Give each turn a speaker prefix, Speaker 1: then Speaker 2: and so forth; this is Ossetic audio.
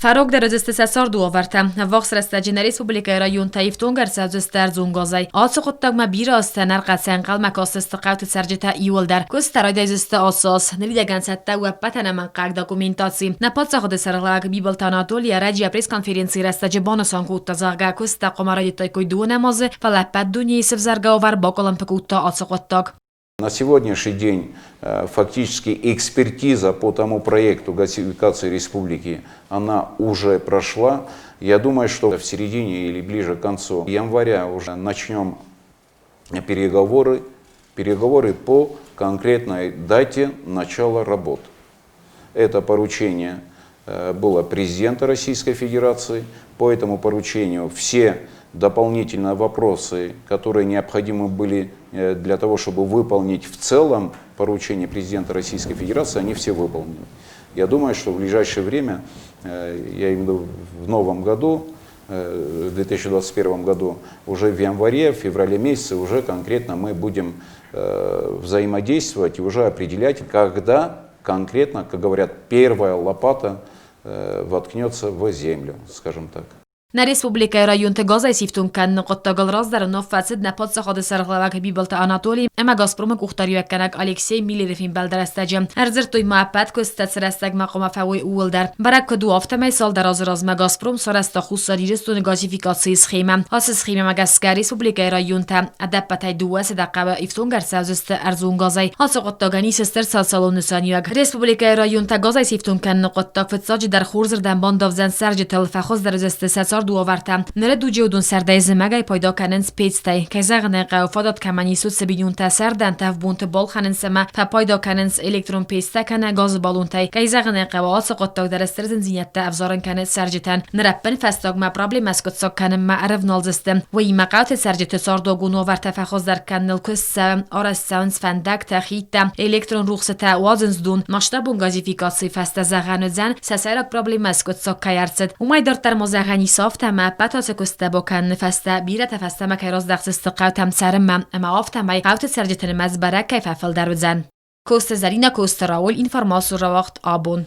Speaker 1: Фӕрогдӕр уыдзысты сӕ цардуавӕртӕ. Ӕввахс рӕстӕджы нӕ республикӕйы районтӕ ифтонг ӕрцӕудзысты ӕрдзон газӕй. Ацы хъуыддагмӕ бирӕ азтӕ ӕнӕрхъӕцӕй ӕнхъӕлмӕ кастысты хъӕуты цӕрджытӕ иууылдӕр. Куыст райдайдзысты ацы аз. Ныридӕгӕн цӕттӕ у ӕппӕт ӕнӕмӕнгхъӕуӕг документаци. Нӕ паддзахады сӕргълӕууӕг Бибылты Анатоли ӕрӕджы йӕ пресс-конференцийы рӕстӕджы банысан кодта, зӕгъгӕ, куысттӕ хъуамӕ райдыдтаиккой дыууынӕм азы, фӕлӕ ӕппӕт дунейы сывзӕргӕ уавӕр бакъуылымпы кодта ацы хъуыддаг.
Speaker 2: На сегодняшний день фактически экспертиза по тому проекту газификации республики, она уже прошла. Я думаю, что в середине или ближе к концу января уже начнем переговоры по конкретной дате начала работ. Это поручение было президента Российской Федерации. По этому поручению все дополнительные вопросы, которые необходимы были для того, чтобы выполнить в целом поручение президента Российской Федерации, они все выполнены. Я думаю, что в ближайшее время, я имею в виду в новом году, в 2021 году, уже в январе, в феврале месяце уже конкретно мы будем взаимодействовать и уже определять, когда конкретно, как говорят, первая лопата воткнется в землю, скажем так.
Speaker 1: Нӕ республикӕйы районты газӕй сифтонг кӕныны хъуыддагыл раздӕр уынаффӕ цыд нӕ паддзахады сӕргълӕууӕг Бибылты Анатоли ӕмӕ Газпромы къухдариуӕггӕнӕг Алексей Миллеры фембӕлды рӕстӕджы. Ӕрдзырдтой ма ӕппӕт куыстытӕ цы рӕстӕгмӕ хъуамӕ фӕуой, ууыл дӕр. Бӕрӕг куыд у, афтӕмӕй цалдӕр азы размӕ Газпром сарӕзта Хуссар Ирыстоны газификацийы схемӕ. Ацы схемӕмӕ гӕсгӕ республикӕйы районтӕ ӕдӕппӕтӕй 200 хъӕуы ифтонг ӕрцӕудзысты ӕрдзон газӕй. Ацы хъуыддагӕн ис стыр социалон нысаниуӕг. Республикӕйы районтӕ газӕй сифтонг кӕныны хъуыддаг фыццаджыдӕр хорзырдӕм бандавдзӕн цӕрджытыл, фӕхуыздӕр уыдзысты сӕ цардуавӕртӕ. Ныры дуджы уыдон сӕрдӕй зымӕгӕй пайда кӕнынц пецтӕй. Кӕй зӕгъын ӕй хъӕуы, фадат кӕмӕн ис, уыцы бинонтӕ сӕрдӕн тӕвдбонты балхӕнынц ӕмӕ фӕпайда кӕнынц электрон пецтӕ кӕнӕ газы баллонтӕй. Кӕй зӕгъын ӕй хъӕуы, ацы хъуыддаг дӕр стыр зындзинӕдтӕ ӕвзарын кӕны цӕрджытӕн. Ныр ӕппынфӕстагмӕ проблемӕ скъуыддзаг кӕнынмӕ ӕрӕвналдзысты. Уыимӕ хъӕуты цӕрджыты цардуагон уавӕртӕ фӕхуыздӕр кӕныныл куыст цӕуы, арӕзт цӕуынц фӕндӕгтӕ, хидтӕ, электрон рухсытӕ, уадзынц дон. Масштабон газификацийы фӕстӕ зӕгъӕн уыдзӕн, сӕ сӕйраг проблемӕ скъуыддзаг кӕй ӕрцыд. Уымӕй дарддӕр ма зӕгъӕн ис афтӕ, ӕмӕ ӕппӕт ацы куысттӕ бакӕныны фӕстӕ бирӕтӕ фӕстӕмӕ кӕй раздӕхдзысты хъӕутӕм цӕрынмӕ, ӕмӕ афтӕмӕй хъӕуты цӕрджыты нымӕц бӕрӕг кӕй фӕфылдӕр уыдзӕн. Коста Зӕринӕ, Коста Рауль, информацион рауагъд абон.